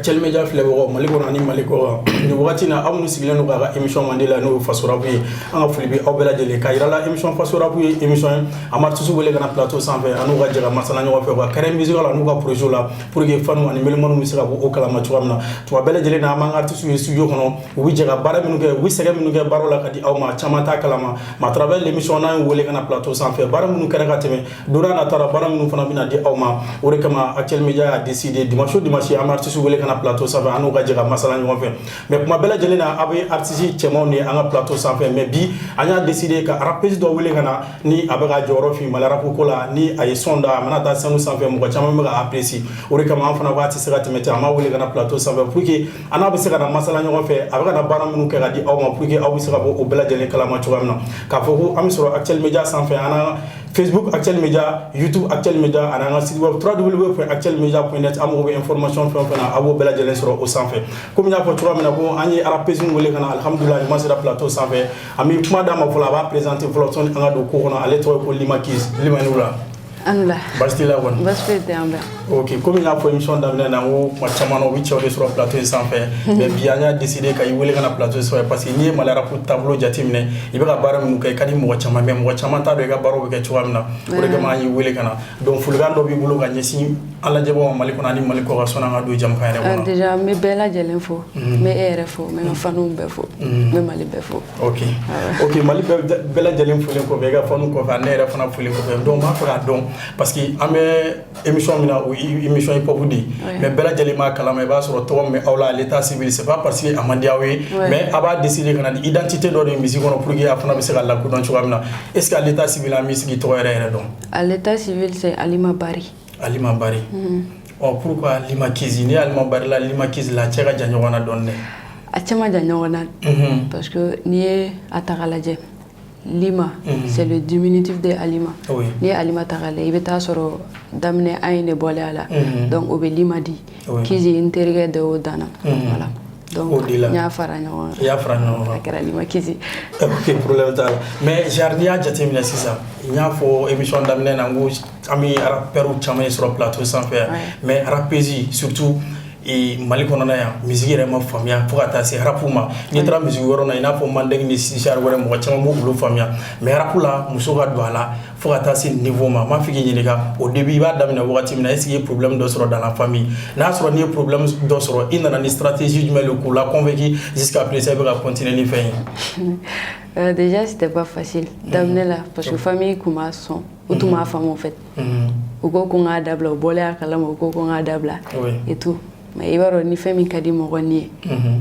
Actuel Media filɛbagaw, Mali kɔnɔ ani Mali kɔ kan, nin wagati na, aw minnu sigilen don k'a ka émission mandi la, n'o ye Faso Rap ye, an ka foli bɛ aw bɛɛ lajɛlen k'a yira la. Émission Faso Rap ye émission ye, an bɛ artiste wele ka na plateau sanfɛ, an n'u ka jɛ ka masala ɲɔgɔn fɛ u ka carrière musicale la, n'u ka projet la, pour que fanu ani mélomane bɛ se ka bɔ o kalama cogoya min na. Tuma bɛɛ lajɛlen na, an b'an ka artiste ye studio kɔnɔ, u bɛ jɛ ka baara minnu kɛ, u bɛ sɛgɛn minnu kɛ baaraw la ka di aw ma, caman t'a kalama. Mais à travers l'émission, n'an y'u wele ka na plateau sanfɛ, baara minnu kɛra ka tɛmɛ, don n'a nata la, baara minnu fana bɛna di aw ma. O de kama Actuel Media y'a décidé, dimanche o dimanche, an bɛ artiste wele ka na plateau sanfɛ, an n'u ka jɛ ka masala ɲɔgɔn fɛ. Mais kuma bɛɛ lajɛlen na, aw bɛ artiste cɛmanw de ye an ka plateau sanfɛ, mais bi, an y'a décidé ka rappeuse dɔ wele ka na, ni a bɛ ka jɔyɔrɔ fin Mali rap ko la, ni a ye son da, a mana taa scène sanfɛ, mɔgɔ caman bɛ ka apprécier. O de kama an fana ko a tɛ se ka tɛmɛ ten, an b'a wele ka na plateau sanfɛ pour que an n'a bɛ se ka na masala ɲɔgɔn fɛ, a bɛ ka na baara minnu kɛ ka di aw ma, pour que aw bɛ se ka bɔ o bɛɛ lajɛlen kalama cogoya min na. K'a fɔ ko an bɛ sɔrɔ Actuel Media sanfɛ, an na Facebook Actuel Media, YouTube Actuel Media, ani an ka site web www.actuelmedia.net. An mago bɛ information fɛn o fɛn na, a b'o bɛɛ lajɛlen sɔrɔ o sanfɛ. Komi n y'a fɔ cogoya min na ko an ye rappeuse wele ka na, alhamdulilah, ɲuman sera plateau sanfɛ. An bɛ kuma d'a ma fɔlɔ, a b'a présenter fɔlɔ sɔnni an ka don ko kɔnɔ. Ale tɔgɔ ye ko Lima Keys. Lima, ni wula. An wula. Baasi t'i la kɔni? Baasi foyi tɛ an bɛɛ. Ok, komi n y'a fɔ émission daminɛ na, n ko kuma caman na, u bɛ cɛw de sɔrɔ plateau in sanfɛ, mais bi, an y'a décidé ka i wele ka na plateau sanfɛ parce que n'i ye Mali rap taabolo jateminɛ, i bɛ ka baara minnu kɛ, i ka di mɔgɔ caman, mais mɔgɔ caman t'a dɔn i ka baaraw bɛ kɛ cogoya min na. O de kama an y'i wele ka na. Donc folikan dɔ b'i bolo ka ɲɛsin an lajɛbagaw ma Mali kɔnɔ ani Mali kɔ kan, sɔnni an ka don jamukan yɛrɛ kɔnɔ? Déjà, n bɛ bɛɛ lajɛlen fo, n bɛ e yɛrɛ fo, n bɛ n ka faniw bɛɛ fo, n bɛ Mali bɛɛ fo. Ok, Mali bɛɛ lajɛlen folen kɔfɛ, i ka faniw kɔfɛ, ne yɛrɛ fana folen kɔfɛ, donc n b'a fɛ k'a dɔn, parce que an bɛ émission min na, o ye émission hip hop de ye, mais bɛɛ lajɛlen b'a kalama, i b'a sɔrɔ tɔgɔ min bɛ aw la à l'état civil, c'est pas parce que a man di aw ye, mais a b'a décider ka na ni identité dɔ de ye musique kɔnɔ pour que a fana bɛ se ka lakodɔn cogoya min na. Est ce que à l'état civil, an bɛ sigi tɔgɔ yɛrɛ yɛrɛ dɔn? À l'état civil, c'est Alima Bari. Alima Bari. Ɔ, pourquoi Lima Keys? N'i ye Alima Bari la, Lima Keys la, a cɛ ka jan ɲɔgɔn na dɔɔni dɛ. A cɛ ma jan ɲɔgɔn na parce que n'i ye a ta k'a lajɛ, Lima, c'est le diminutif de Alima. N'i ye Alima ta k'a lajɛ, i bɛ taa sɔrɔ daminɛ an ye de bɔlen a la, donc o bɛ Lima di. Keys, n terikɛ de y'o danna, voilà, donc O de la. N y'a fara ɲɔgɔn kan. I y'a fara ɲɔgɔn kan. A kɛra Lima Keys. Ok, problème t'a la. Mais genre, n'i y'a jateminɛ sisan, n y'a fɔ émission daminɛ na, n ko an bɛ rappeurs caman ye sɔrɔ plateau sanfɛ, mais rappeuse surtout, Mali kɔnɔna yan, musique yɛrɛ ma faamuya fo ka taa se rap ma. N'i taara musique wɛrɛw na, i n'a fɔ mandeng ni genre wɛrɛ, mɔgɔ caman b'o olu faamuya, mais rap la, muso ka don a la fo ka taa se niveau ma, n b'a fɛ k'i ɲininka, au début, i b'a daminɛ wagati min na, est ce que i ye problème dɔ sɔrɔ dans la famille? N'a sɔrɔ n'i ye problème dɔ sɔrɔ, i nana ni stratégie jumɛn de k'u la convaincre jusqu'à présent i bɛ ka continuer ni fɛn ye? Déjà, c'était pas facile daminɛ la parce que famille kun b'a sɔn, u tun b'a faamu en fait. U ko ko n k'a dabila, u bɔlen a kalama, u ko ko n k'a dabila et tout. Mais i b'a dɔn, ni fɛn min ka di mɔgɔ ni ye,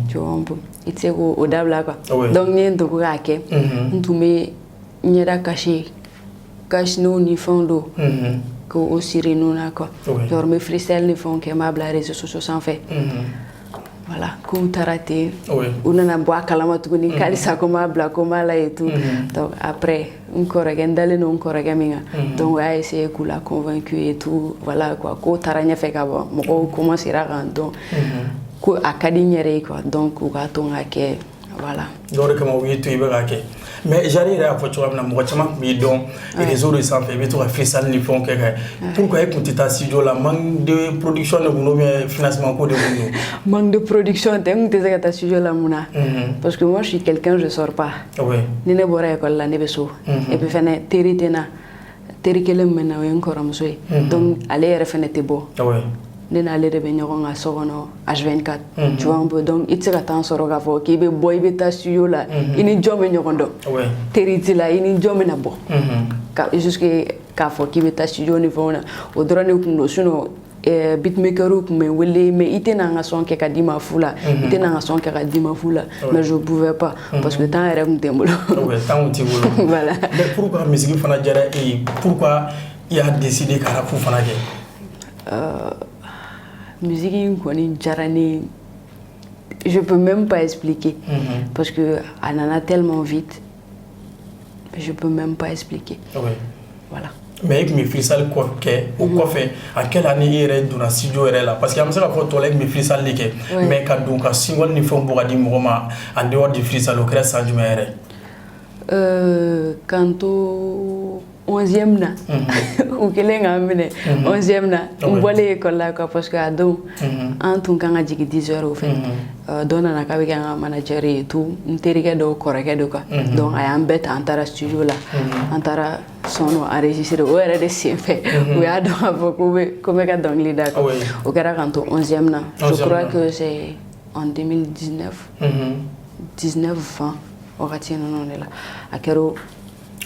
tu vois un peu, i tɛ se k'o dabila quoi. Donc ni ye n dogo k'a kɛ, n tun bɛ ɲɛda caché, cache-nez ni fɛnw don k'o siri nun na quoi. Genre n bɛ freestyle ni fɛnw kɛ, n b'a bila réseaux sociaux sanfɛ. Voilà, k'u taara ten, u nana bɔ a kalama tuguni k'alisa ko n b'a bila, ko n b'a la et tout. Donc après, n kɔrɔkɛ, n dalen don n kɔrɔkɛ min kan, donc o y'a essayé k'u la convaincu et tout, voilà quoi. Ko taara ɲɛfɛ ka ban, mɔgɔw commencera k'an dɔn ko a ka di n yɛrɛ ye quoi, donc u k'a to n ka kɛ, voilà. Dɔw de kama u y'i to i bɛ k'a kɛ. Mais genre, i yɛrɛ y'a fɔ cogoya min na, mɔgɔ caman tun b'i dɔn réseau de sanfɛ, i bɛ to ka freestyle ni fɛnw kɛ. Pourquoi e tun tɛ taa studio la? Manque de production de kun don ou bien financement ko de kun don? Manque de production tɛ. N tun tɛ se ka taa studio la mun na? Parce que moi, je suis quelqu'un, je sors pas. Ni ne bɔra école la, ne bɛ so. Et puis fɛnɛ, teri tɛ n na. Teri kelen min bɛ n na, o ye n kɔrɔmuso ye, donc ale yɛrɛ fɛnɛ tɛ bɔ. Ne n'ale de bɛ ɲɔgɔn kan so kɔnɔ H24, tu vois un peu. Donc i tɛ se ka temps sɔrɔ k'a fɔ k'i bɛ bɔ, i bɛ taa studio la. I ni jɔn bɛ ɲɔgɔn dɔn? Teri t'i la, i ni jɔn bɛ na bɔ ka jusque k'a fɔ k'i bɛ taa studio ni fɛnw na? O dɔrɔn de kun don. Sinon beatmakerw tun bɛ n wele, mais i tɛ na n ka son kɛ ka d'i ma fu la, i tɛ na n ka son kɛ ka d'i ma fu la, mais je pouvais pas parce que temps yɛrɛ tun tɛ n bolo. Ouais, temps t'i bolo. Voilà. Mais pourquoi musique fana diyara e ye? Pourquoi i y'a décidé ka rap fana kɛ? Musique in kɔni diyara ne ye, je peux même pas expliquer parce que a nana tellement vite, je peux même pas expliquer. Voilà. Mais i tun bɛ freestyle kɔ kɛ, o kɔfɛ, a quelle année i yɛrɛ donna studio yɛrɛ la? Parce que an bɛ se k'a fɔ tɔ la, i tun bɛ freestyle de kɛ, mais ka don ka single ni fɛnw bɔ ka di mɔgɔ ma en dehors du freestyle, o kɛra san jumɛn yɛrɛ? K'an to 11e na, u kɛlen k'an minɛ 11e na, n bɔlen école la quoi, parce que a don an tun kan ka jigin 10 heures o fɛ. Dɔ nana k'a bɛ kɛ an ka manager ye et tout, n terikɛ dɔw kɔrɔkɛ don quoi. Donc a y'an bɛɛ ta, an taara studio la, an taara son dɔ enregistrer. O yɛrɛ de sen fɛ u y'a dɔn k'a fɔ ko n bɛ ka dɔnkili da quoi. O kɛra k'an to 11e na. Je crois que c'est en 2019, 19, 20, wagati ninnu de la a kɛra o.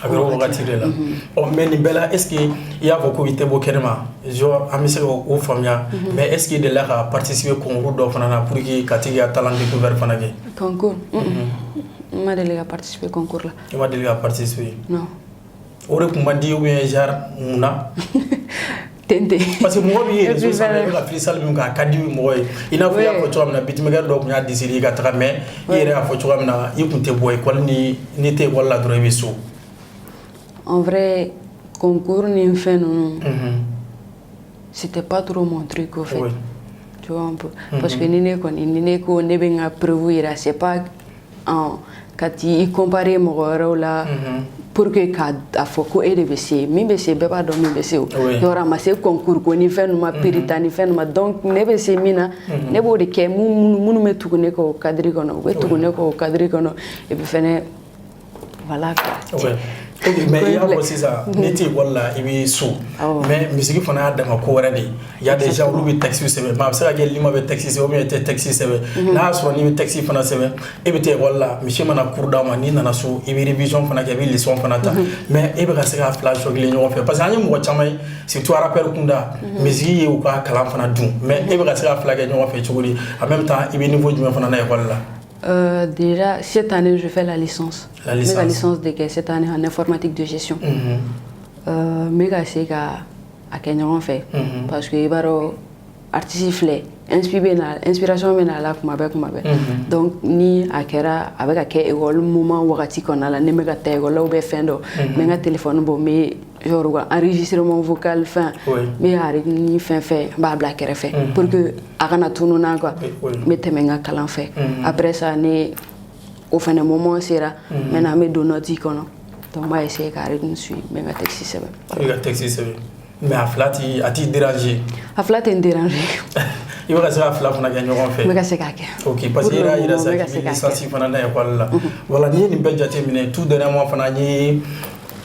A kɛra o wagati de la. Ɔ, mais nin bɛɛ la, est ce que i y'a fɔ ko i tɛ bɔ kɛnɛma, genre an bɛ se k'o faamuya, mais est ce que i delila ka participer concours dɔ fana na pour que ka t'i ka talent découvert fana kɛ? Concours? N ma deli ka participer concours la. I ma deli ka participer? Non. O de tun man di ou bien genre mun na? Ten ten. Parce que mɔgɔ b'i réseau sanfɛ, i bɛ ka freestyle min kɛ, a ka di mɔgɔ ye. I n'a fɔ i y'a fɔ cogoya min na, beatmaker dɔw tun y'a décider ka taga, mais i yɛrɛ y'a fɔ cogoya min na, i tun tɛ bɔ école, ni n'i tɛ école la dɔrɔn, i bɛ so. En vrai, concours ni fɛn ninnu, c'était pas trop mon truc au fait. Tu vois un peu. Parce que ni ne kɔni, ni ne ko ne bɛ n ka preuve yira, c'est pas en ka t'i comparer mɔgɔ wɛrɛw la pour que k'a a fɔ ko e de bɛ se. Min bɛ se, bɛɛ b'a dɔn min bɛ se o. Yɔrɔ a ma se concours ko ni fɛn ninnu ma, prix ta ni fɛn ninnu ma. Donc ne bɛ se min na, ne b'o de kɛ. Minnu bɛ tugu ne kɔ o cadre kɔnɔ, u bɛ tugu ne kɔ o cadre kɔnɔ. Et puis fɛnɛ, voilà quoi. Ok, mais i y'a fɔ sisan n'i tɛ école la, i bɛ so, mais musique fana y'a dama ko wɛrɛ de ye. Il y a des gens, olu bɛ texte sɛbɛn, mais a bɛ se ka kɛ Lima bɛ texte sɛbɛn ou bien i tɛ texte sɛbɛn. N'a y'a sɔrɔ n'i bɛ texte fana sɛbɛn, e bɛ taa école la, monsieur mana cours d'a ma, n'i nana so, i bɛ révision fana kɛ, i bɛ leçon fana ta, mais e bɛ ka se k'a fila jongler ɲɔgɔn fɛ, parce que an ye mɔgɔ caman ye, surtout rappeur kunda, musique ye u ka kalan fana dun, mais e bɛ ka se k'a fila kɛ ɲɔgɔn fɛ cogo di? En même temps, i bɛ niveau jumɛn fana na école la? Déjà, cette année, je fais la licence. La licence. La licence de cette année en informatique de gestion. N bɛ ka se ka a kɛ ɲɔgɔn fɛ, parce que i b'a dɔn, artiste filɛ, inspi bɛ na, inspiration bɛ na a la kuma bɛɛ, kuma bɛɛ. Donc ni a kɛra, a bɛ ka kɛ école moment wagati kɔnɔna la, ne bɛ ka taa école la ou bien fɛn dɔ, n bɛ n ka téléphone bɔ, n bɛ genre ka enregistrement vocal fɛn, n bɛ a ni fɛn fɛn, n b'a bila kɛrɛfɛ pour que a kana tunun na quoi. N bɛ tɛmɛ n ka kalan fɛ. Après ça, ni o fɛnɛ moment sera, maintenant n bɛ don note kɔnɔ, donc n b'a essayer ka rythme suivre, n bɛ n ka texte sɛbɛn. I bɛ ka texte sɛbɛn, mais a fila ti a t'i déranger? A fila tɛ n déranger. I bɛ ka se ka fila fana kɛ ɲɔgɔn fɛ? N bɛ ka se k'a kɛ. Ok, parce que i yɛrɛ y'a yira sisan k'i bɛ licence fana na école la. Voilà, n'i ye nin bɛɛ jateminɛ, tout dernièrement fana, n ye,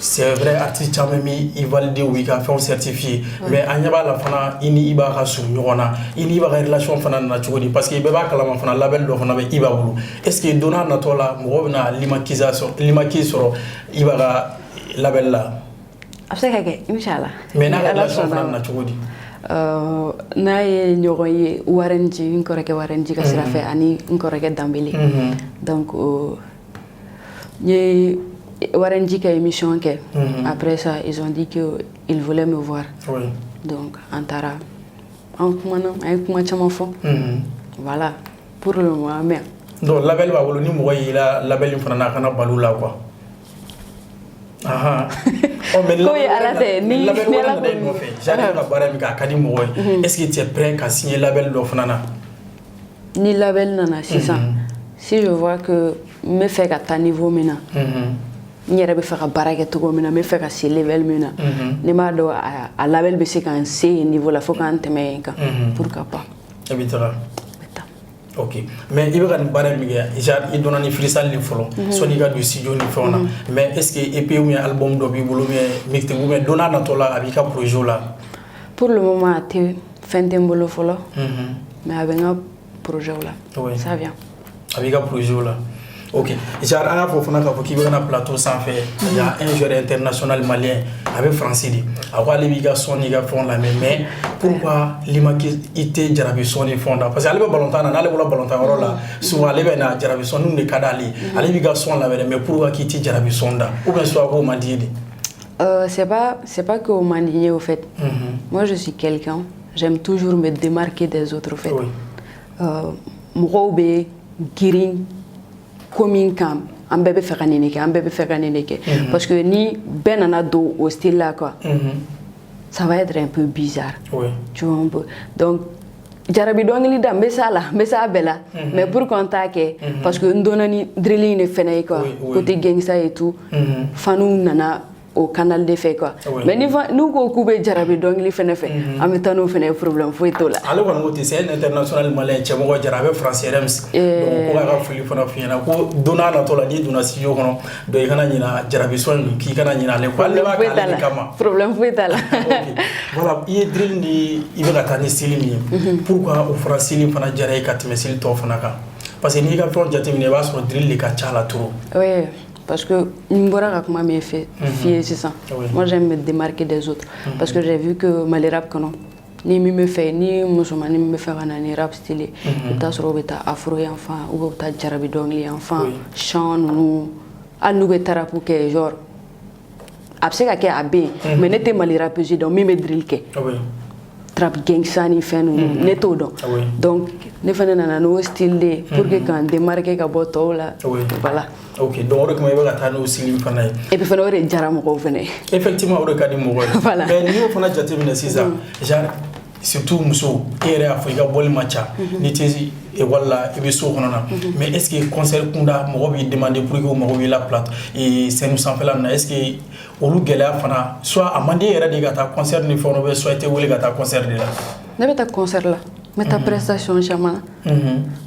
c'est vrai, artiste caman bɛ i valider, u y'i ka fɛnw certifié, mais an ɲɛ b'a la fana, i ni Iba ka surun ɲɔgɔn na. I ni Iba ka relation fana nana cogo di? Parce que bɛɛ b'a kalama fana, label dɔ fana bɛ Iba bolo. Est ce que don n'a natɔ la, mɔgɔw bɛna Limakiza sɔrɔ Iba ka label la? A bɛ se ka kɛ, inchallah. Mais n'a ka relation fana nana cogo di? N'a ye ɲɔgɔn ye, Warren G, n kɔrɔkɛ Warren G ka sira fɛ, ani n kɔrɔkɛ Danbele. Donc n ye Warren G ka émission kɛ. Après ça, ils ont dit que ils voulaient me voir. Donc an taara, an kumana, an ye kuma caman fɔ. Voilà, pour le moment, mais Donc label b'a bolo, ni mɔgɔ y'i la label in fana na, a kana balo la quoi. Ahan. Ɔ, mais Ko ye Ala tɛ, ni label ni wɛrɛ Ala nana i ko nɔfɛ, genre ka baara min kɛ, a ka di mɔgɔ ye, est ce que tu es prêt ka signer label dɔ fana na? Ni label nana sisan, si je vois que n bɛ fɛ ka taa niveau min na, n yɛrɛ bɛ fɛ ka baara kɛ cogo min na, n bɛ fɛ ka se level min na, ni n b'a dɔn a label bɛ se ka n se yen niveau la fo k'an tɛmɛ yen kan, pourquoi pas. E bɛ taga. N bɛ taa. Ok, mais i bɛ ka nin baara min kɛ, genre i donna ni freestyle de fɔlɔ sɔnni i ka don studio ni fɛnw na, mais est ce que EP ou bien album dɔ b'i bolo, ou bien mixtape, ou bien don n'a natɔ la, a b'i ka projet la? Pour le moment, a tɛ, fɛn tɛ n bolo fɔlɔ, mais a bɛ n ka projet la. Ça vient. A b'i ka projet la. Ok, genre an y'a fɔ fana k'a fɔ k'i bɛ ka na plateau sanfɛ, il y a un joueur international malien, a bɛ France de, a ko ale b'i ka son n'i ka fɛnw lamɛn, mais pourquoi Limaki i tɛ jarabi son ni fɛnw da? Parce que ale bɛ balontan na, n'ale bɔra balontan yɔrɔ la, souvent ale bɛ na jarabi son de ka d'ale ye. Ale b'i ka son lamɛn dɛ, mais pourquoi k'i tɛ jarabi son da? Ou bien soit k'o man di ye de? C'est pas que o man di n ye au fait. Moi, je suis quelqu'un, j'aime toujours me démarquer des autres au fait. Mɔgɔw bɛ girin ko min kan, an bɛɛ bɛ fɛ ka nin de kɛ, an bɛɛ bɛ fɛ ka nin de kɛ, parce que ni bɛɛ nana don o style la quoi, ça va être un peu bizarre. Tu vois un peu. Donc jarabi dɔnkili da, n bɛ s'a la, n bɛ s'a bɛɛ la, mais pourquoi n t'a kɛ? Parce que n donna ni drilling de fɛnɛ ye quoi. Côté gangsta et tout, faniw nana. o canal de fɛ quoi. Mais ni n'u ko k'u bɛ jarabi dɔnkili fɛnɛ fɛ, an bɛ taa n'o fɛnɛ ye, problème foyi t'o la. Ale kɔni ko ten, c'est un international malien, Cɛmɔgɔ Jara, a bɛ France RMS. Donc ko k'a ka foli fana f'i ɲɛna, ko don n'a natɔ la, n'i donna studio kɔnɔ donc i kana ɲina jarabi son nin, k'i kana ɲina ale ko, ale b'a k'ale de kama. Problème foyi t'a la. Ok, voilà, i ye drill ni i bɛ ka taa ni style min ye, pourquoi o fana style fana diyara i ka tɛmɛ style tɔw fana kan? Parce que n'i ka fɛnw jateminɛ, i b'a sɔrɔ drill de ka ca la trop. Oui, parce que n bɔra ka kuma min fɛ f'i ye sisan, moi j'aime me démarquer des autres, parce que j'ai vu que Mali rap kɔnɔ, ni min bɛ fɛ, ni musomanin min bɛ fɛ ka na ni rap style ye, i bɛ taa sɔrɔ u bɛ taa afro yan fan ou bien u bɛ taa jarabi dɔnkili yan fan, chant ninnu. Hali n'u bɛ trap kɛ, genre a bɛ se ka kɛ a bɛ yen, mais ne tɛ Mali rappeuse dɔn min bɛ drill kɛ, trap gangsta ni fɛn ninnu, ne t'o dɔn. Donc ne fana nana n'o style de ye pour que k'an démarquer ka bɔ tɔw la. Voilà. Ok, donc o de kama i bɛ ka taa n'o style fana ye. Et puis fana, o de diyara mɔgɔw fana ye. Effectivement, o de ka di mɔgɔw ye. Voilà. Mais n'i y'o fana jateminɛ sisan, genre surtout musow, e yɛrɛ y'a fɔ i ka bɔli man ca, n'i tɛ école la, i bɛ so kɔnɔ na, mais est ce que concert kunda mɔgɔ b'i demander pour que o mago b'i la plate scène sanfɛla ninnu na, est ce que olu gɛlɛya fana, soit a man di e yɛrɛ de ka taa concert ni fɛnw na, soit i tɛ wele ka taa concert de la? Ne bɛ taa concert la, n bɛ taa prestation caman na.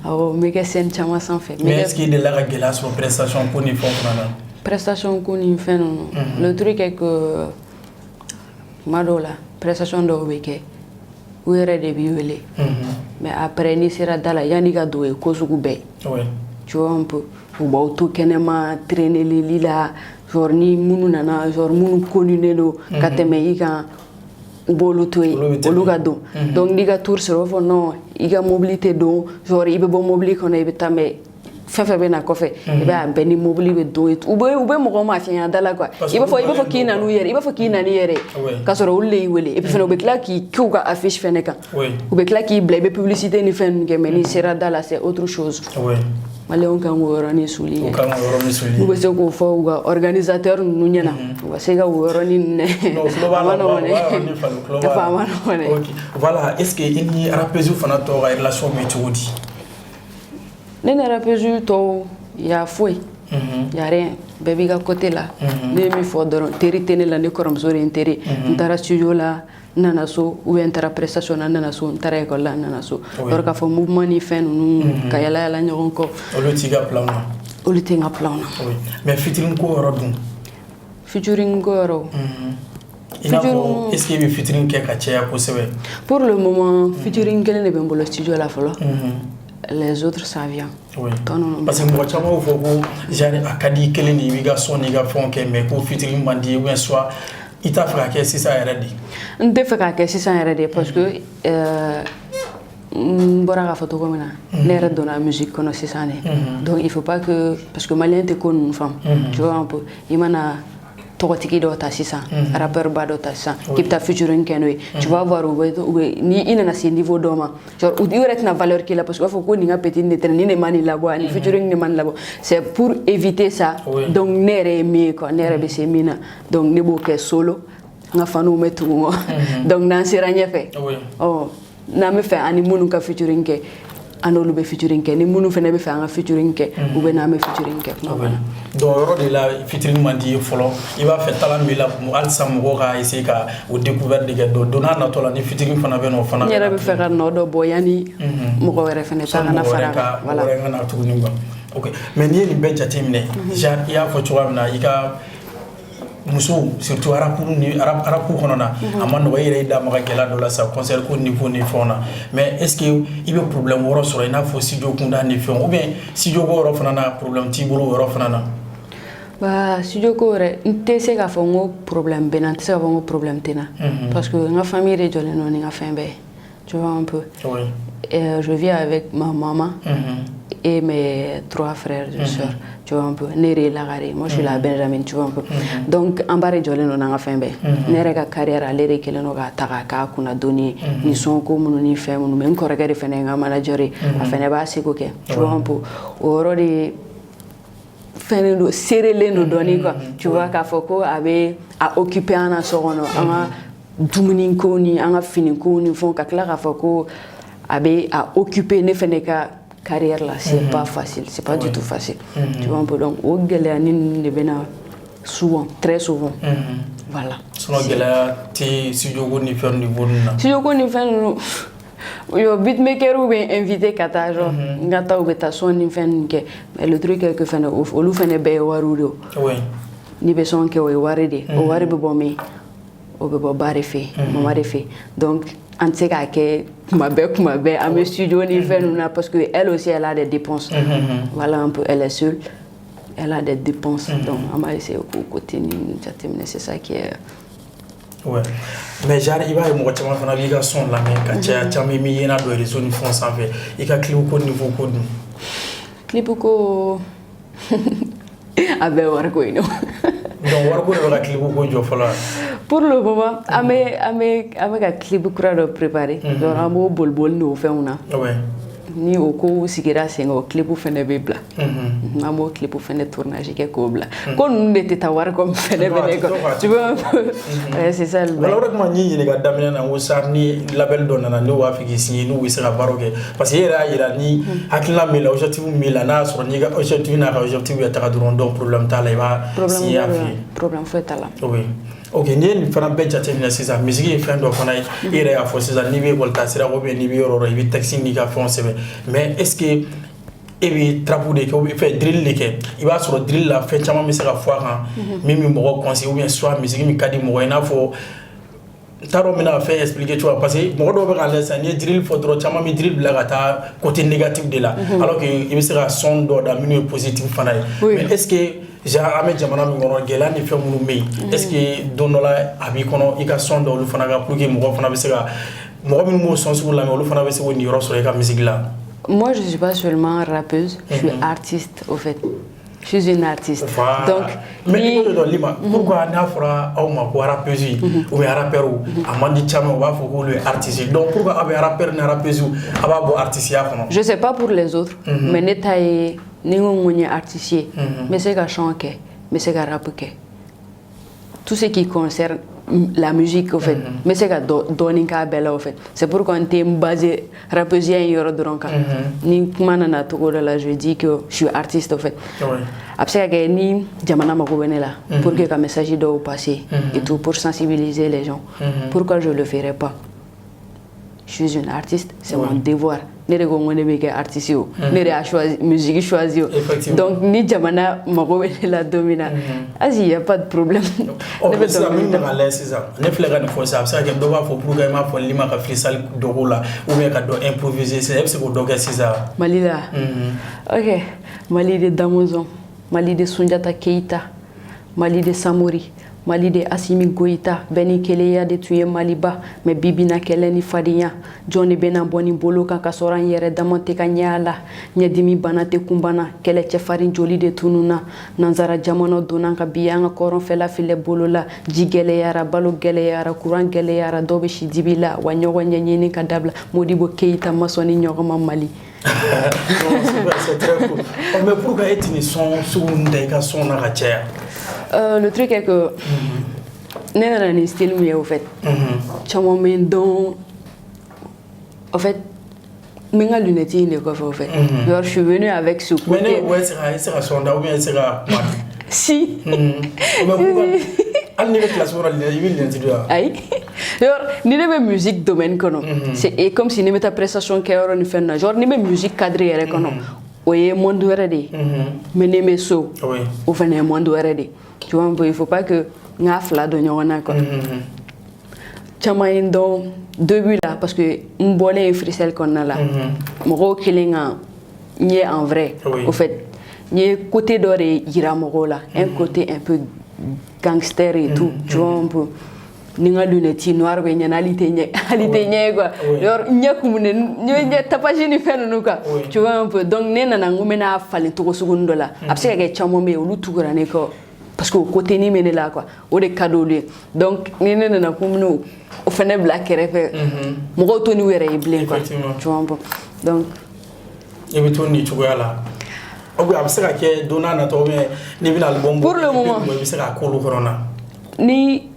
Awɔ, n bɛ kɛ scène caman sanfɛ. Mais est ce que i delila ka gɛlɛya sɔrɔ prestation ko ni fɛnw fana na? Prestation ko ni fɛn ninnu, le truc est que tuma dɔw la, prestation dɔw bɛ kɛ, u yɛrɛ de b'i wele, mais après n'i sera da la, yanni ka don, o ye ko sugu bɛɛ. Tu vois un peu, u b'aw to kɛnɛma traînerli la, genre ni minnu nana, genre minnu connunen don ka tɛmɛ i kan, u b'olu to yen, olu ka don. Donc n'i ka tour sera, u b'a fɔ non, i ka mobili tɛ don, genre i bɛ bɔ mobili kɔnɔ, i bɛ taa, mais fɛn fɛn bɛ na kɔfɛ, i b'a bɛɛ ni mobili bɛ don. U bɛ mɔgɔw mafiɲɛya da la quoi. I b'a fɔ k'i nan'u yɛrɛ, i b'a fɔ k'i nan'i yɛrɛ, k'a sɔrɔ olu de y'i wele. Et puis fɛnɛ, u bɛ tila k'i k'u ka affiche fɛnɛ kan, u bɛ tila k'i bila, i bɛ publicité ni fɛn ninnu kɛ, mais n'i sera da la, c'est autre chose. Maliyɛnw kan k'o yɔrɔnin souligner. U kan k'o yɔrɔnin souligner. N'u bɛ se k'o fɔ u ka organisateur ninnu ɲɛna, u ka se ka o yɔrɔnin minɛ. Non, tulo b'a la, u b'a yɔrɔnin falen, tulo b'a la. A ma nɔgɔn dɛ. Ok, voilà, est ce que i ni rappeuse fana tɔw ka relation bɛ cogo di? Ne ni rappeuse tɔw, ya foyi, y a rien, bɛɛ b'i ka côté la. Ne ye min fɔ dɔrɔn, teri tɛ ne la, ne kɔrɔmuso de ye n teri. N taara studio la, n nana so, ou bien n taara prestation na, n nana so, n taara école la, n nana so. Yɔrɔ k'a fɔ mouvement ni fɛn ninnu ka yala yala ɲɔgɔn kɔ, olu t'i ka plan na? Olu tɛ n ka plan na. Mais featuring ko yɔrɔ dun? Featuring ko yɔrɔ? I n'a fɔ est ce que i bɛ featuring kɛ ka caya kosɛbɛ? Pour le moment, featuring kelen de bɛ n bolo studio la fɔlɔ. Les autres, ça vient. Oui. Parce que mɔgɔ caman b'o fɔ ko genre a ka di i kelen de, i b'i ka son n'i ka fɛnw kɛ, mais ko featuring man di ye, ou bien soit i t'a fɛ ka kɛ sisan yɛrɛ de? N tɛ fɛ k'a kɛ sisan yɛrɛ de, parce que n bɔra k'a fɔ cogo min na, ne yɛrɛ donna musique kɔnɔ sisan de. Donc il faut pas que, parce que malien tɛ ko ninnu faamu, tu vois un peu. I mana tɔgɔtigi dɔ ta sisan, rappeur ba dɔ ta sisan k'i bɛ taa featuring kɛ n'o ye, tu vas voir, u bɛ ni i nana se niveau dɔ ma, genre u yɛrɛ tɛna valeur k'i la, parce que u b'a fɔ ko nin ka petit de tɛ, nin de ma nin labɔ, ani featuring de ma nin labɔ. C'est pour éviter ça. Donc ne yɛrɛ ye min ye quoi, ne yɛrɛ bɛ se min na, donc ne b'o kɛ solo, n ka faniw bɛ tugu n kɔ. Donc n'an sera ɲɛfɛ, ɔ n'an bɛ fɛ ani minnu ka featuring kɛ, an n'olu bɛ featuring kɛ. Ni minnu fana bɛ fɛ an ka featuring kɛ, u bɛ n'an bɛ featuring kɛ, kuma banna. Donc o yɔrɔ de la, featuring man di ye fɔlɔ, i b'a fɛ talent b'i la halisa, mɔgɔw ka essayer ka o découverte de kɛ. Donc don n'a natɔ la, ni featuring fana bɛ na, o fana N yɛrɛ bɛ fɛ ka nɔ dɔ bɔ yanni mɔgɔ wɛrɛ fana ta kana fara kan. Voilà, mɔgɔ wɛrɛ ka na tuguni quoi. Ok, mais n'i ye nin bɛɛ jateminɛ, genre i y'a fɔ cogoya min na, i ka musow, surtout rap ni rap kɔnɔ na, a ma nɔgɔ, i yɛrɛ y'i da maga gɛlɛya dɔ la sisan, concert ko niveau ni fɛnw na. Mais est ce que i bɛ problème wɛrɛ sɔrɔ, i n'a fɔ studio kunda ni fɛnw, ou bien studio ko yɔrɔ fana na, problème t'i bolo o yɔrɔ fana na? Bah, studio ko yɛrɛ, n tɛ se k'a fɔ n ko problème bɛ n na, n tɛ se k'a fɔ n ko problème tɛ n na, parce que n ka famille de jɔlen don ni n ka fɛn bɛɛ ye, tu vois un peu. Et je vis avec ma maman et mes trois frères et sœurs, tu vois un peu. Ne yɛrɛ ye lagare, moi je suis la benjamine, tu vois un peu. Donc an ba de jɔlen don n'an ka fɛn bɛɛ. Ne yɛrɛ ka carrière, ale de kɛlen don k'a ta k'a k'a kunna donni ye, ni son ko minnu ni fɛn minnu. Mais n kɔrɔkɛ de fɛnɛ ye n ka manager ye, a fɛnɛ b'a seko kɛ, tu vois un peu. O yɔrɔ de fɛnnen don, serelen don dɔɔni quoi, tu vois, k'a fɔ ko a bɛ a occuper an na so kɔnɔ, an ka dumuniko ni an ka finiko ni fɛnw, ka tila k'a fɔ ko a bɛ a occuper ne fɛnɛ ka carrière la, c'est pas facile, c'est pas du tout facile, tu vois un peu. Donc o gɛlɛya ni ninnu de bɛ na. Souvent, très souvent. Voilà. Sinon gɛlɛya tɛ studio ko ni fɛn niveau ninnu na? Studio ko ni fɛn ninnu, yo, beatmaker bɛ invité ka taa, genre n ka taa, u bɛ taa son ni fɛn ninnu kɛ, mais le truc est que fɛnɛ, olu fɛnɛ bɛɛ ye wariw de ye. N'i bɛ son kɛ, o ye wari de ye. O wari bɛ bɔ min? O bɛ bɔ ba de fɛ yen, mama de fɛ yen. Donc an tɛ se k'a kɛ kuma bɛɛ, kuma bɛɛ an bɛ studio ni fɛn ninnu na, parce que elle aussi, elle a des dépenses. Voilà un peu, elle est seule, elle a des dépenses, donc an b'a essayer k'o côté ninnu jateminɛ. C'est ça qui est Ouais. Mais genre i b'a ye, mɔgɔ caman fana b'i ka son lamɛn ka caya, caman b'i yena don réseau ni fɛnw sanfɛ. I ka clip ko niveau ko dun? Clip ko, a bɛɛ wariko ye nɔ. Donc wariko de bɛ ka clip ko jɔ fɔlɔ? Pour le moment, an bɛ ka clip kura dɔ préparer, donc an b'o boliboli n'o fɛnw na. Ni o kow sigira sen kan, o clip fɛnɛ bɛ bila. An b'o clip fɛnɛ tournage kɛ k'o bila. Ko ninnu de tɛ taa wari kɔ fɛnɛ bɛ ne kɔ, tu vois un peu. Ouais, c'est ça le Voilà, o de kama n y'i ɲininka daminɛ na, n ko sa ni label dɔ nana, n'u b'a fɛ k'i signer, n'u bɛ se ka baaraw kɛ, parce que e yɛrɛ y'a yira ni hakilina min la, objectif min la, n'a y'a sɔrɔ n'i ka objectif n'a ka objectif bɛ taga dɔrɔn, donc problème t'a la, i b'a signer a fɛ yen. Problème foyi t'a la. Oui. Ok, n'i ye nin fana bɛɛ jateminɛ sisan, musique ye fɛn dɔ fana ye. I yɛrɛ y'a fɔ sisan, n'i bɛ ekɔli ta sira ou bien n'i bɛ yɔrɔ o yɔrɔ, i bɛ texte n'i ka fɛnw sɛbɛn. Mais est ce que e bɛ trap de kɛ ou bien fɛn drill de kɛ? I b'a sɔrɔ drill la, fɛn caman bɛ se ka fɔ a kan min bɛ mɔgɔ conseiller, ou bien soit musique min ka di mɔgɔ ye, i n'a fɔ n t'a dɔn n bɛna fɛn expliquer cogo min, parce que mɔgɔ dɔw bɛ k'a lajɛ sisan, n'i ye drill fɔ dɔrɔn, caman bɛ drill bila ka taa côté négatif de la, alors que i bɛ se ka son dɔ da minnu ye positif fana ye. Mais est ce que genre an bɛ jamana min kɔnɔ, gɛlɛya ni fɛn minnu bɛ yen, est ce que don dɔ la a b'i kɔnɔ i ka son dɔ olu fana kan, pour que mɔgɔ fana bɛ se ka, mɔgɔ minnu b'o son sugu lamɛn, olu fana bɛ se k'o niyɔrɔ sɔrɔ i ka musique la? Moi, je suis pas seulement rappeuse, je suis artiste au fait. Je suis une artiste. Voilà. Donc, mais i ko dɔ Lima, pourquoi n'a fɔra aw ma ko rappeuse ou bien rappeur, a man di caman, u b'a fɔ k'olu ye artiste ye? Donc pourquoi aw bɛ rappeur ni rappeuse, a b'a bɔ artiste ya kɔnɔ? Je sais pas pour les autres, mais ne ta ye, ni n ko n ye artiste ye, n bɛ se ka chant kɛ, n bɛ se ka rap kɛ. Tout ce qui concerne la musique au fait, n bɛ se ka dɔɔnin k'a bɛɛ la au fait. C'est pourquoi n tɛ n baser rappeuse in yɔrɔ dɔrɔn kan. Ni kuma nana togo dɔ la, je dis que je suis artiste au fait. A bɛ se ka kɛ ni jamana mago bɛ ne la pour que ka message dɔw passer et tout, pour sensibiliser les gens, pourquoi je le ferais pas? Je suis une artiste, c'est mon devoir. Ne de ko n ko ne bɛ kɛ artiste ye o. Ne de y'a choisi, musique choisi o. Donc ni jamana mago bɛ ne la don min na, ayi, y a pas de problème. Ɔ, mais sisan min bɛ ka lajɛ sisan, ne filɛ ka nin fɔ sisan, a bɛ se ka kɛ dɔ b'a fɔ pourquoi i m'a fɔ Lima ka freestyle dɔ k'o la, ou bien ka dɔ improviser sisan, e bɛ se k'o dɔ kɛ sisan? Mali la? Ok. Mali de Damɔzɔn, Mali de Sunjata Keita, Mali de Samori, Mali de Asimi Goïta. Bɛɛ ni kelenya de tun ye Maliba, mais bibina kɛlɛ ni fadenya, jɔn de bɛna bɔ nin bolo kan, ka sɔrɔ an yɛrɛ dama tɛ ka ɲɛ a la? Ɲɛdimi bana tɛ kunbana, kɛlɛ cɛfarin joli de tununa. Nansara jamana donna ka bi an ka kɔrɔnfɛla filɛ bolo la. Ji gɛlɛyara, balo gɛlɛyara, kuran gɛlɛyara, dɔw bɛ si dibi la wa. Ɲɔgɔn ɲɛɲini ka dabila. Modibo Keyita ma sɔn ni ɲɔgɔn ma Mali. Non, c'est très cool. Oh, mais pourquoi e tɛ nin son sugu ninnu da i ka son na ka caya? Le truc est que ne nana ni style min ye au fait, caman bɛ n dɔn au fait, n bɛ n ka lunette in de kɔfɛ au fait. Genre je suis venue avec ce Mais côté. ne, ouais, e se ka son da ou bien e se ka kuma? Si. Mais pourquoi hali n'i bɛ classe kɔnɔ, i bɛ lunette don wa? Ayi, genre ni ne bɛ musique domaine kɔnɔ, c'est et comme si ne bɛ taa prestation kɛyɔrɔ ni fɛn na, genre ni bɛ musique cadre yɛrɛ kɔnɔ, o ye monde wɛrɛ de ye. Mais ne bɛ so, o fana ye monde wɛrɛ de ye. Tu vois un peu, il faut pas que n k'a fila don ɲɔgɔn na quoi. Caman ye n dɔn début la parce que n bɔlen freestyle kɔnɔna la, mɔgɔw kelen ka n ye en vrai. Au fait, n ye côté dɔ de yira mɔgɔw la, un côté un peu gangster et tout, tu vois un peu. Ni n ka lunette noire bɛ ɲɛ na, hali tɛ ɲɛ ye quoi. Genre ɲɛ kumunen, n ye ɲɛ tapage ni fɛn ninnu quoi. Tu vois un peu. Donc ne nana n ko n bɛna falen cogo sugunin dɔ la, a bɛ se ka kɛ caman bɛ yen, olu tugura ne kɔ parce que o côté ni bɛ ne la quoi, o de ka d'olu ye. Donc ni ne nana ko n bɛna o fɛnɛ bila kɛrɛfɛ, mɔgɔw to n'u yɛrɛ ye bilen quoi. Tu vois un peu. Donc I bɛ to nin cogoya la, ou bien a bɛ se ka kɛ don n'a nataw, ou bien n'i bɛna album bɔ, Pour le moment. i bɛ se k'a k'olu kɔnɔ na? Ni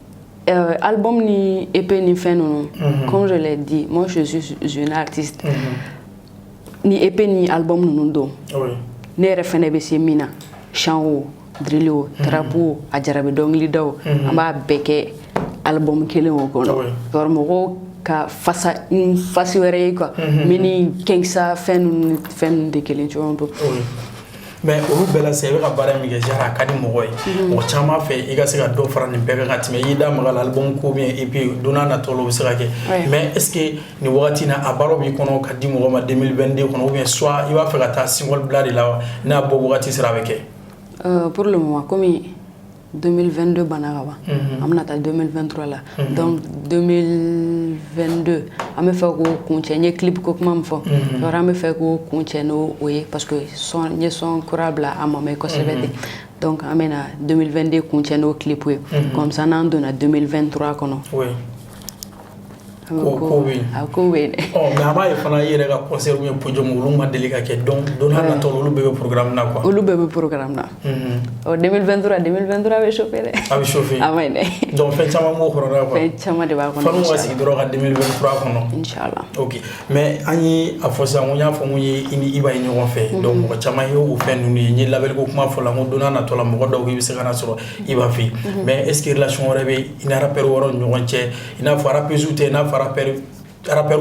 album ni EP ni fɛn ninnu, comme je l'ai dit, moi je suis une artiste. Ni EP ni album ninnu don, ne yɛrɛ fɛnɛ bɛ se min na, chant o, Drill o, trap o, a jarabi dɔnkilida o, an b'a bɛɛ kɛ album kelen o kɔnɔ. Genre mɔgɔw ka fasa face wɛrɛ ye quoi, min ni Kengsa fɛn ninnu, fɛn ninnu tɛ kelen, tu vois un peu. Oui. Mais olu bɛɛ la sisan, i bɛ ka baara min kɛ, genre a ka di mɔgɔ ye, mɔgɔ caman fɛ i ka se ka dɔ fara nin bɛɛ kan ka tɛmɛ. I y'i da maga la album ko bien, et puis don n'a nataw la, o bɛ se ka kɛ. Mais est ce que nin wagati in na, a baaraw b'i kɔnɔ ka di mɔgɔ ma 2022 kɔnɔ, ou bien soit i b'a fɛ ka taa single bila de la wa, n'a bɔ wagati sera, a bɛ kɛ? Pour le moment, comme 2022 banna ka ban, an bɛna taa 2023 la. Donc 2022, an bɛ fɛ k'o kuncɛ. N ye clip ko kuma min fɔ, genre an bɛ fɛ k'o kuncɛ n'o o ye, parce que son, n ye son kura bila, a ma mɛn kosɛbɛ ten. Donc an bɛna 2022 kuncɛ n'o clip ye, comme ça n'an donna 2023 kɔnɔ, an bɛ Ko bɛ yen. A ko bɛ yen dɛ. Ɔ, mais a b'a ye fana, i yɛrɛ ka concert ou bien podium, olu ma deli ka kɛ. Donc don n'a nataw la, olu bɛɛ bɛ programme na quoi. Olu bɛɛ bɛ programme na. Ɔ, 2023, 2023 bɛ chauffer dɛ. A bɛ chauffer. A ma ɲi dɛ. Donc fɛn caman b'o kɔnɔ dɛ quoi. Fɛn caman de b'a kɔnɔ. Fanu ka sigi dɔrɔn ka 2023 kɔnɔ. Inchallah. Ok, mais an ye a fɔ sisan ko n y'a fɔ n ko ye i ni Iba ye ɲɔgɔn fɛ. Donc mɔgɔ caman ye o fɛn ninnu ye. N ye labɛnni ko kuma fɔ la, n ko don n'a natɔ la, mɔgɔ dɔw ko i bɛ se ka na sɔrɔ Iba fɛ yen. Mais est ce que relation wɛrɛ bɛ i ni rappeur wɛrɛw ni ɲɔgɔn cɛ, i n'a fɔ rappeuse tɛ, i n'a fɔ rappeur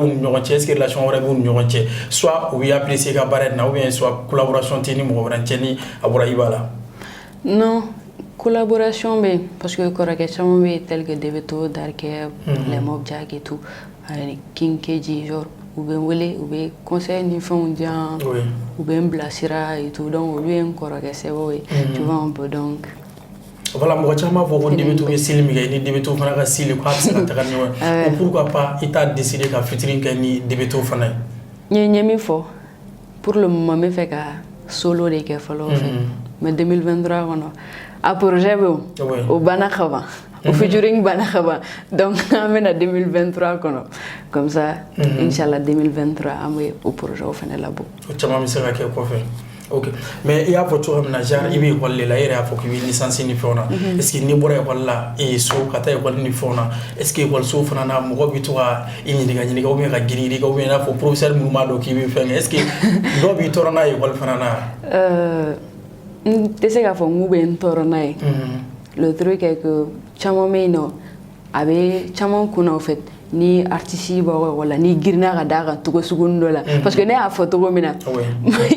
ni ɲɔgɔn cɛ? Est ce que relation wɛrɛ b'u ni ɲɔgɔn cɛ, soit u b'i apprécier ka baara in na, ou bien soit collaboration tɛ ni mɔgɔ wɛrɛ cɛ ni a bɔra Iba la? Non, collaboration bɛ yen, parce que kɔrɔkɛ caman bɛ yen, tel que Debeto, Darkɛ, Les Mob Jack et tout, ani King KG, genre u bɛ n wele, u bɛ conseil ni fɛnw di yan, u bɛ n bilasira et tout. Donc olu ye n kɔrɔkɛ sɛbɛw ye, tu vois un peu, donc. Voilà, mɔgɔ caman b'a fɔ ko Debeto bɛ style min kɛ, i ni Debeto fana ka style, k'a bɛ se ka taga ni ɲɔgɔn ye. Ko pourquoi pas i t'a décider ka featuring kɛ ni Debeto fana ye? N ye min fɔ, pour le moment n bɛ fɛ ka solo de kɛ fɔlɔ o fɛ. Mais 2023 kɔnɔ, a projet bɛ yen, o banna ka ban, o featuring banna ka ban. Donc an bɛna 2023 kɔnɔ, comme ça inchallah 2023 an bɛ o projet fana labɔ. O caman bɛ se ka kɛ kɔfɛ. Ok, mais i y'a fɔ cogoya min na, genre i bɛ école de la, i yɛrɛ y'a fɔ k'i bɛ licence ni fɛnw na. Est ce que n'i bɔra école la so ka taa école ni fɛnw na, est ce que école so fana na, mɔgɔ bɛ to ka i ɲininka ɲininka, ou bien ka girin girin, ou bien i n'a fɔ professeur minnu b'a dɔn k'i bɛ fɛn kɛ, est ce que dɔw b'i tɔɔrɔ n'a ye école fana na? N tɛ se k'a fɔ n k'u bɛ n tɔɔrɔ n'a ye. Le truc est que caman bɛ yen nɔ, a bɛ caman kunna au fait, ni artiste b'aw ka école la, n'i girinna ka d'a kan cogo sugunin dɔ la, parce que ne y'a fɔ cogo min na,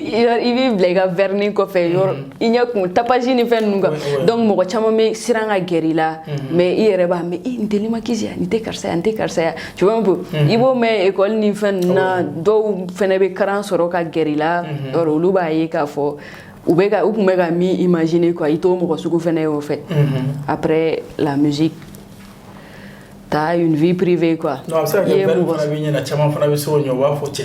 i b'i bila i ka vernis kɔfɛ yɔrɔ, i ɲɛ kun tapage ni fɛn ninnu kan. Donc mɔgɔ caman bɛ siran ka gɛrɛ i la, mais i yɛrɛ b'a mɛn: i nin tɛ Lima Kisi ya, nin tɛ karisa ya, nin tɛ karisa ya, tu vois un peu. I b'o mɛn école ni fɛn ninnu na. Dɔw fɛnɛ bɛ karan sɔrɔ ka gɛrɛ i la, olu b'a ye k'a fɔ u bɛ ka u tun bɛ ka min imaginer quoi, i t'o mɔgɔ sugu fɛnɛ ye o fait. Après la musique, t'as une vie privée quoi. Non, a bɛ se ka kɛ verre fana b'i ɲɛ na, caman fana bɛ se o ɲɛ, u b'a fɔ cɛ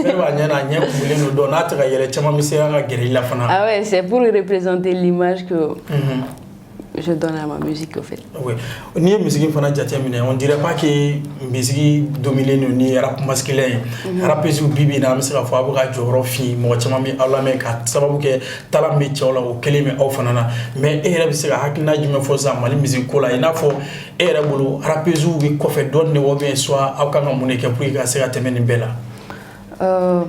verre b'a ɲɛ na, a ɲɛ kumulen don, n'a tɛ ka yɛlɛ, caman bɛ se an ka gɛrɛ i la fana. Ah ouais, c'est pour représenter l'image que je donne à ma musique au fait. Oui. N'i ye musique fana jateminɛ, on dirait pas que musique dominé don ni rap masculin ye. Rappeuse bi bi in na, an bɛ se k'a fɔ a bɛ ka jɔyɔrɔ fin, mɔgɔ caman bɛ aw lamɛn ka sababu kɛ talent bɛ cɛw la, o kelen bɛ aw fana na. Mais e yɛrɛ bɛ se ka hakilina jumɛn fɔ sisan Mali musique ko la? I n'a fɔ e yɛrɛ bolo, rappeuse bɛ kɔfɛ dɔɔnin de wa, ou bien soit aw kan ka mun de kɛ pour que ka se ka tɛmɛ nin bɛɛ la?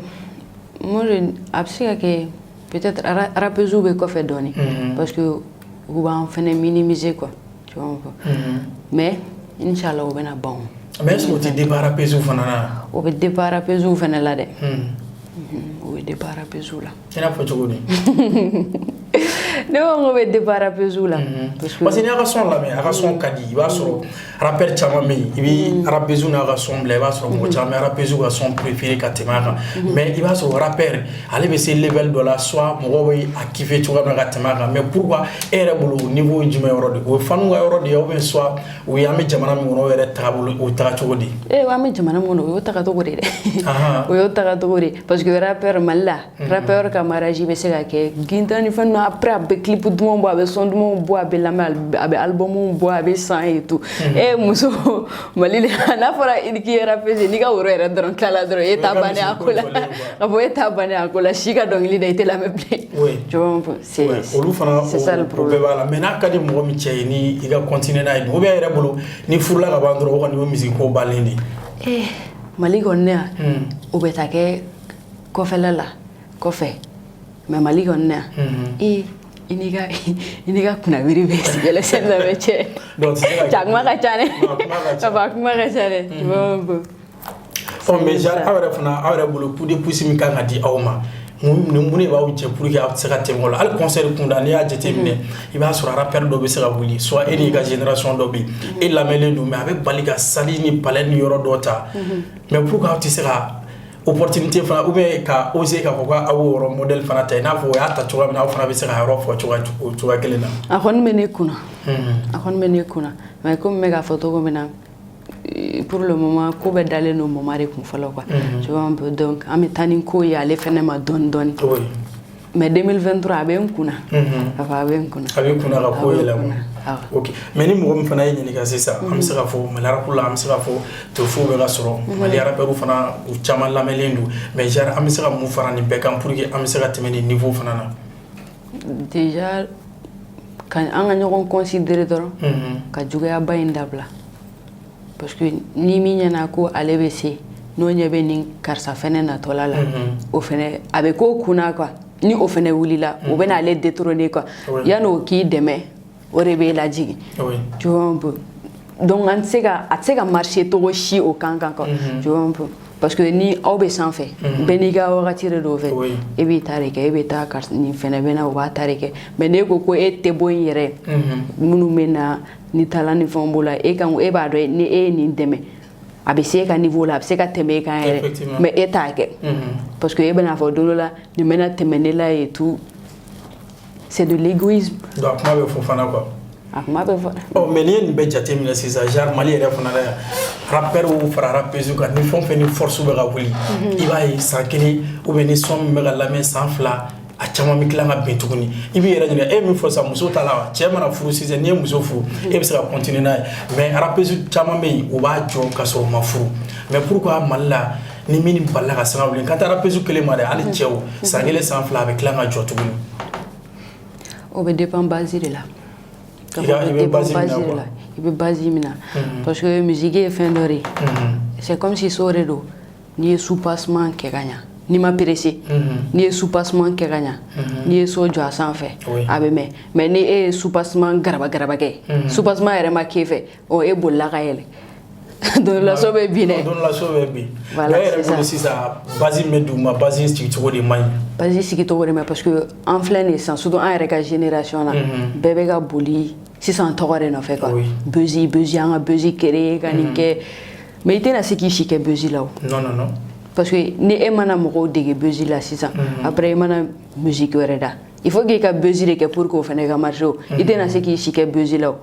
Moi, a bɛ se ka kɛ peut-être rappeuse bɛ kɔfɛ dɔɔnin, parce que u b'an fɛnɛ minimiser quoi, tu vois un peu. Mais inchallah o bɛna ban o. Mais est-ce que o tɛ dépend rappeuse fana na? O bɛ dépend rappeuse fɛnɛ la dɛ. O bɛ dépend rappeuse la. I n'a fɔ cogo di? Ne ko n ko bɛ dépend rappeuse la. Parce que n'i y'a ka son lamɛn, a ka son ka di. I b'a sɔrɔ rappeur caman bɛ yen, i bɛ rappeuse n'a ka son bila, i b'a sɔrɔ mɔgɔ caman bɛ rappeuse ka son préféré ka tɛmɛ a kan. Mais i b'a sɔrɔ rappeur ale bɛ se level dɔ la, soit mɔgɔw bɛ a kiffer cogoya min na ka tɛmɛ a kan. Mais pourquoi e yɛrɛ bolo, o niveau ye jumɛn yɔrɔ de? O ye fanu ka yɔrɔ de ye, ou bien soit o ye an bɛ jamana min kɔnɔ, o yɛrɛ tagabolo, o taga cogo di? Ee, an bɛ jamana min kɔnɔ, o y'o tagacogo de dɛ. O y'o tagacogo de, parce que rappeur Mali la, rappeur ka mariage bɛ se ka kɛ gintan ni fɛn ninnu. Après a bɛ clip dumanw bɔ, a bɛ son dumanw bɔ, a bɛ lamɛn, a bɛ album bɔ, a bɛ san et tout. E muso Mali la, n'a fɔra k'i ye rappeuse, n'i ka woro yɛrɛ dɔrɔn tilala dɔrɔn, e t'a bannen a ko la, ka fɔ e t'a bannen a ko la, si ka dɔnkili da, i tɛ lamɛn bilen. Tu vois un peu, c'est olu fana c'est ça le problème. O bɛɛ b'a la. Mais n'a ka di mɔgɔ min cɛ ye, ni i ka continuer n'a ye, ou bien e yɛrɛ bolo, ni furula ka ban dɔrɔn, o kɔni o ye musique ko bannen de ye? Eh, Mali kɔni yan, o bɛ taa kɛ kɔfɛla la kɔfɛ, mais Mali kɔni yan, ee. I n'i ka kunnabiri bɛ yɛlɛ scène na, bɛ cɛ. Donc tɛ se ka Cɛ, a kuma ka ca dɛ. A kuma ka ca. A kuma ka ca dɛ, tu vois un peu. Ɔ, mais genre aw yɛrɛ fana, aw yɛrɛ bolo, coup de pouce min kan ka di aw ma, mun de b'aw jɛ pour que aw tɛ se ka tɛmɛ o la? Hali concert kunda, n'i y'a jateminɛ, i b'a sɔrɔ rappeur dɔ bɛ se ka wuli, soit e n'i ka génération dɔ bɛ yen, e lamɛnlen don, mais a bɛ bali ka salle ni palais ni yɔrɔ dɔ ta. Mais pourquoi aw tɛ se ka opportunité fana, ou bien ka oser k'a fɔ ko aw b'o yɔrɔ modèle fana ta, i n'a fɔ o y'a ta cogoya min na, aw fana bɛ se ka yɔrɔ fɔ cogoya o cogoya kelen na? A kɔni bɛ ne kunna, a kɔni bɛ ne kunna, mais komi n bɛ k'a fɔ cogo min na, pour le moment, ko bɛɛ dalen don moment de kun fɔlɔ quoi, tu vois un peu. Donc an bɛ taa ni ko ye ale fɛnɛ ma dɔɔni dɔɔni. Mais 2023, a bɛ n kunna, a fɔ a bɛ n kunna. A bɛ kunna ka ko A bɛ n yɛlɛma. kunna, awɔ. Ok, mais ni mɔgɔ min fana ye ɲininka sisan, an bɛ se k'a fɔ Mali rap la, an bɛ se k'a fɔ trophée bɛ ka sɔrɔ, Mali rappeurs fana, u caman lamɛnlen don, mais genre an bɛ se ka mun fara nin bɛɛ kan pour que an bɛ se ka tɛmɛ nin niveau fana na? Déjà, ka an ka ɲɔgɔn considérer dɔrɔn, ka juguyaba in dabila, parce que ni min ɲɛna ko ale bɛ se, n'o ɲɛ bɛ nin karisa fɛnɛ natɔla la, o fɛnɛ a bɛ k'o kunna quoi. Ni o fɛnɛ wulila, o bɛ n'ale détrôner quoi. Yanni o k'i dɛmɛ, o de b'e lajigin, tu vois un peu. Donc an tɛ se ka, a tɛ se ka marcher togo si o kan quoi, tu vois un peu, parce que ni aw bɛ sanfɛ, bɛɛ n'i ka wagati de don o fɛ. E b'i ta de kɛ, e bɛ taa, karisa nin fɛnɛ bɛ na, o b'a ta de kɛ. Mais n'e ko ko e tɛ bɔ yen yɛrɛ, minnu bɛ na ni talent ni fɛnw b'o la, e kan, e b'a dɔn ni e ye nin dɛmɛ, a bɛ se e ka niveau la, a bɛ se ka tɛmɛ e kan yɛrɛ. Mais e t'a kɛ, parce que e bɛna fɔ don dɔ la nin bɛna tɛmɛ ne la et tout, c'est de l'égoïsme. Donc a kuma bɛ fɔ fana quoi. A kuma bɛ fɔ. Ɔ, mais n'i ye nin bɛɛ jateminɛ sisan, genre Mali yɛrɛ fana la yan, rappeurs fara rappeuses kan, ni fɛn o fɛn ni force bɛ ka wuli, i b'a ye san kelen, ou bien ni son min bɛ ka lamɛn san 2, a caman bɛ tila ka bin tuguni. I b'i yɛrɛ ɲininka, e ye min fɔ sisan, muso ta la wa? Cɛ mana furu sisan, n'i ye muso furu, e bɛ se ka continuer n'a ye, mais rappeuse caman bɛ yen, u b'a jɔ ka sɔrɔ u ma furu. Mais pourquoi Mali la, ni min balila ka sanga wuli, n ka taa rappeuse kelen ma dɛ, hali cɛw, san kelen, san 2, a bɛ tila ka jɔ tuguni? O bɛ dépend base de la. I bɛ base min na de quoi. La, i bɛ base min na, parce que musique ye fɛn dɔ de ye, c'est comme si so de don. N'i ye soubassement kɛ ka ɲa, n'i ma pressé, n'i ye soubassement kɛ ka ɲa, n'i ye so jɔ a sanfɛ, a bɛ mɛn. Mais ni e ye soubassement garaba garaba kɛ, soubassement yɛrɛ ma k'e fɛ, ɔ, e bolila ka yɛlɛ, don dɔ la so bɛ bin dɛ. Don dɔ la so bɛ bin. Voilà, mais e yɛrɛ c'est bolo ça. Sisan, base min bɛ duguma, base sigi cogo de man ɲi. Base sigi cogo de ma, parce que an filɛ nin ye sisan, surtout an yɛrɛ ka génération na, bɛɛ bɛ ka boli sisan tɔgɔ de nɔfɛ quoi. Buzz, buzz, an ka buzz créer ka nin kɛ, mais i tɛna se k'i si kɛ buzz la o. Non, non, non. Parce que ni e mana mɔgɔw dege buzz la sisan, après i mana musique wɛrɛ da, il faut k'i ka buzz de kɛ pour que o fana ka marcher o. I tɛna se k'i si kɛ buzz la o.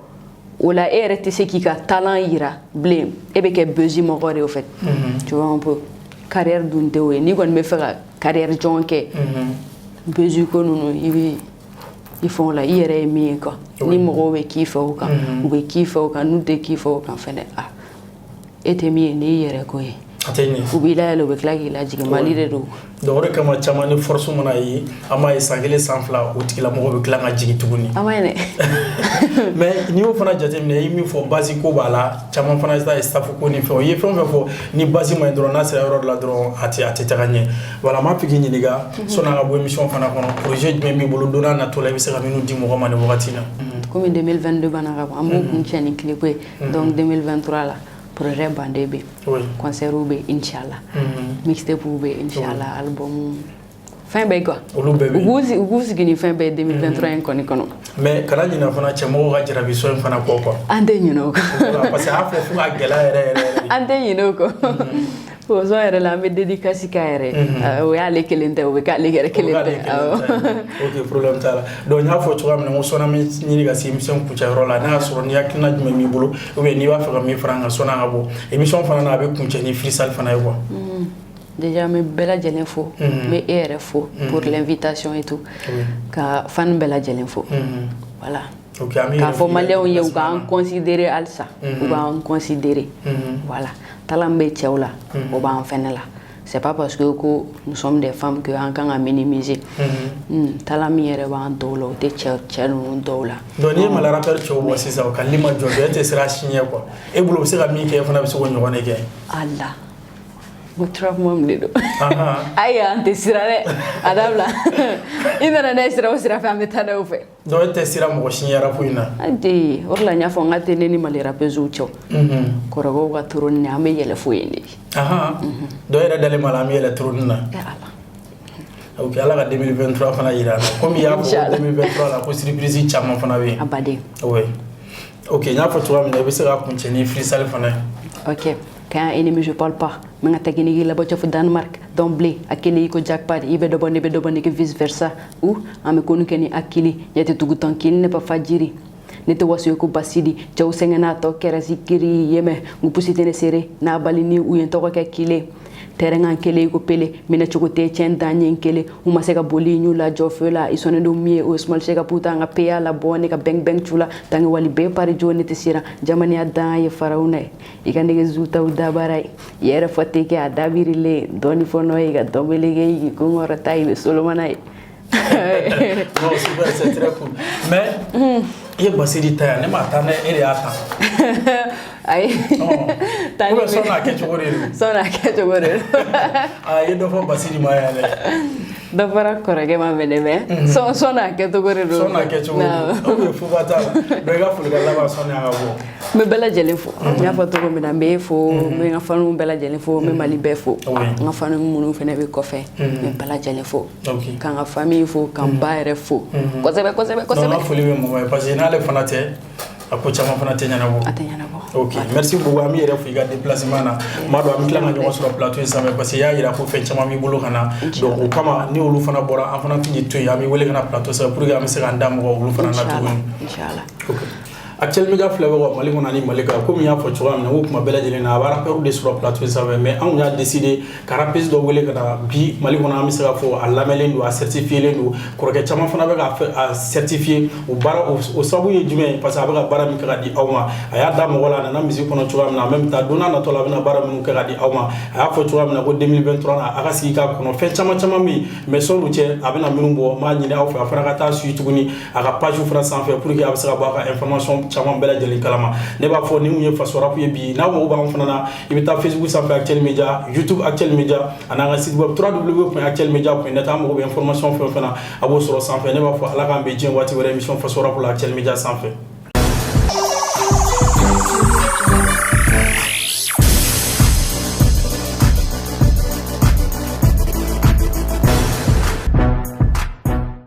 O la, e yɛrɛ tɛ se k'i ka talent yira bilen, e bɛ kɛ buzz mɔgɔ de ye o fait, tu vois un peu. Carrière dun tɛ o ye. N'i kɔni bɛ fɛ ka carrière jɔn kɛ, buzz ko ninnu, i bɛ i fɛnw la, i yɛrɛ ye min ye quoi. Ni mɔgɔw bɛ k'i fɛ o kan, u bɛ k'i fɛ o kan. N'u tɛ k'i fɛ o kan fɛnɛ, ah, e tɛ min ye, n'i yɛrɛ ko ye, A tɛ ɲɛ. U b'i layɛlɛ, u bɛ tila k'i lajigin. Mali de don. Donc o de kama, caman ni force mana ye, an b'a ye san kelen, san 2, o tigilamɔgɔ bɛ tila ka jigin tuguni. A ma ɲi dɛ. Mais n'i y'o fana jateminɛ, i ye min fɔ, base ko b'a la, caman fana ta ye staff ko ni fɛnw. I ye fɛn o fɛn fɔ, ni base ma ɲi dɔrɔn, n'a sera yɔrɔ dɔ la dɔrɔn, a tɛ taga ɲɛ. Voilà, n b'a fɛ k'i ɲininka, sɔnni an ka bɔ émission fana kɔnɔ, projet jumɛn b'i bolo don n'a nataw la, i bɛ se ka minnu di mɔgɔ ma nin wagati in na? Komi 2022 banna ka ban, an b'o kun cɛ ni tile ko ye. Donc 2023 la, projet banden bɛ yen, concert bɛ yen inchallah, mixtape bɛ yen inchallah, album, fɛn bɛɛ quoi. Olu bɛɛ bɛ yen. U k'u sigi ni fɛn bɛɛ ye 2023 in kɔni kɔnɔ. Mais kana ɲinɛ fana cɛmɔgɔw ka jarabi sɔn in fana kɔ quoi. An tɛ ɲinɛ o kɔ. Voilà, parce que a y'a fɔ fo ka gɛlɛya yɛrɛ yɛrɛ yɛrɛ de. An tɛ ɲinɛ o kɔ. O sɔn yɛrɛ la, an bɛ dédicace k'a yɛrɛ. O y'ale kelen tɛ, o bɛ k'ale yɛrɛ kelen tɛ, awɔ. Ok, problème t'a la. Donc n y'a fɔ cogoya min na, n ko sɔnni an bɛ ɲini ka se émission kuncɛyɔrɔ la, n'a y'a sɔrɔ ni hakilina jumɛn b'i bolo, ou bien n'i b'a fɛ ka min fara an kan sɔnni an ka bɔ émission fana na, a bɛ kuncɛ ni freestyle fana ye quoi. Déjà, n bɛ bɛɛ lajɛlen fo, n bɛ e yɛrɛ fo pour l'invitation et tout, ka fan bɛɛ lajɛlen fo, voilà. Ok, an b'i k'a yɛrɛ fɔ fo i ka maliyɛnw ye, u déplacement k'an na. considérer halisa, u k'an considérer, voilà. Talent bɛ cɛw la, o b'an fɛnɛ la. C'est pas parce que ko nous sommes des femmes que an kan ka minimiser. Talent min yɛrɛ b'an dɔw la, o tɛ cɛ ninnu dɔw la. Donc n'i ye Mali rappeur cɛw bɔ sisan, o ka li ma jɔ, e tɛ siran a si ɲɛ quoi. E bolo, u bɛ se ka min kɛ, e fana bɛ se k'o ɲɔgɔn de kɛ. Ala. Ko trap mom de don. Ayi, an tɛ siran dɛ, a dabila. I nana n'a ye sira o sira fɛ, an bɛ taa n'a ye o fɛ. Donc e tɛ siran mɔgɔ si ɲɛ rap in na? An tɛ. O de la n y'a fɔ n k'a tɛ ne ni Mali rappeuses cɛ. Kɔrɔkɛw ka trône ni an bɛ yɛlɛ fo yen de. Donc e yɛrɛ dalen b'a la an bɛ yɛlɛ trône na? Ala. Ok, Ala ka 2023 fana yira an na. Komi i y'a fɔ 2023 la ko surprise caman fana bɛ yen. A baden. Oui. Ok, n y'a fɔ cogoya min na, i bɛ se ka kuncɛ ni freestyle fana ye. Ok. Quand ennemi, je parle pas. Mais nga technique la bɔ fo Danemark d'emblée a kelen i ko jackpot, i bɛ dɔ bɔ, ne bɛ dɔ bɔ, ne kɛ vice versa ou an bɛ ko kɛ ni hakili ɲɛ tɛ tugu tɔn kelen ne pa fajiri ne tɛ waso ye ko basidi cɛw sɛgɛn n'a tɔ kɛra sikiri yemɛ n pusi tɛ ne seere n'a bali ni u ye n tɔgɔ kɛ kile terrain kan kelen i ko pele minɛ cogo tɛ tiɲɛ dan ye n kelen u ma se ka boli n y'u lajɔ feu la i sɔnnen don min ye o ye small se ka puta an ka peya la bɔ ne ka bɛng bɛng cu la tange wali bɛɛ pari jo ne tɛ siran jamaniya dan ye farawuna ye i ka nege zutaw dabara ye i yɛrɛ fɔ tɛ kɛ a dabirilen dɔɔni fɔ nɔ ye ka dɔ meleke i k'i kunkɔrɔta i bɛ solomana ye. Non, super, c'est très cool. Mais i ye Basiri ta yan, ne m'a ta ne, e de y'a ta. Ayi. Ou bien sɔn n'a kɛcogo de don? Sɔn n'a kɛcogo de don. Aa, i ye dɔ fɔ Basiri ma yan dɛ. Dɔ fɔra kɔrɔkɛ ma mɛnɛ mɛ sɔn n'a kɛcogo de don. Sɔn n'a kɛcogo de don. Ou bien foba t'a la. Donc i ka folikan laban sɔnni a ka bɔ. N bɛ bɛɛ lajɛlen fo. N y'a fɔ cogo min na, n bɛ e fo, n bɛ n ka faniw bɛɛ lajɛlen fo, n bɛ Mali bɛɛ fo. N ka faniw minnu fana bɛ kɔfɛ, n bɛ bɛɛ lajɛlen fo. Ka n ka famille fo, ka n ba yɛrɛ fo kosɛbɛ kosɛbɛ kosɛbɛ. Donc n ka foli bɛ mama ye parce que n'ale fana tɛ, a ko caman fana tɛ ɲɛnabɔ. A tɛ ɲɛnabɔ. Ok, merci beaucoup. An b'i yɛrɛ fo i ka déplacement na. N b'a dɔn an bɛ tila ka ɲɔgɔn sɔrɔ plateau in sanfɛ parce que i y'a jira ko fɛn caman b'i bolo ka na. Donc o kama ni olu fana bɔra, an fana tɛn'i to yen, an b'i wele ka na plateau sanfɛ pour que an bɛ se k'an da mɔgɔ olu fana na tuguni. Inchallah. Ok. Actuel Media filɛbagaw Mali kɔnɔ ani Mali kan, komi n y'a fɔ cogoya min na, ko kuma bɛɛ lajɛlen na a bɛ rappeur de sɔrɔ plateau sanfɛ, mais anw y'a décidé ka rappeuse dɔ wele ka na bi Mali kɔnɔ. An bɛ se k'a fɔ a lamɛnlen don, a certifié don, kɔrɔkɛ caman fana bɛ k'a a certifié. O baara o sababu ye jumɛn ye? Parce que a bɛ ka baara min kɛ ka di aw ma, a y'a da mɔgɔ la, a nana musique kɔnɔ cogoya min na, en même temps don n'a natɔ la a bɛna baara minnu kɛ ka di aw ma. A y'a fɔ cogoya min na ko 2023 na a ka sigi k'a kɔnɔ fɛn caman caman bɛ yen, mais sɔn'u cɛ a bɛna minnu bɔ, n b'a ɲini aw fɛ a fana ka taa suit tuguni a ka page fana sanfɛ pour que a bɛ se ka bɔ a ka information caman bɛɛ lajɛlen kalama. Ne b'a fɔ ni mun ye Faso Rap ye bi, n'a mago b'an fana na, i bɛ taa Facebook sanfɛ Actuel Media, YouTube Actuel Media, a n'an ka site web www.actuelmedia.net. An mago bɛ information fɛn o fɛn na, a b'o sɔrɔ sanfɛ. Ne b'a fɔ Ala k'an bɛn diɲɛ waati wɛrɛ émission Faso Rap la Actuel Media sanfɛ.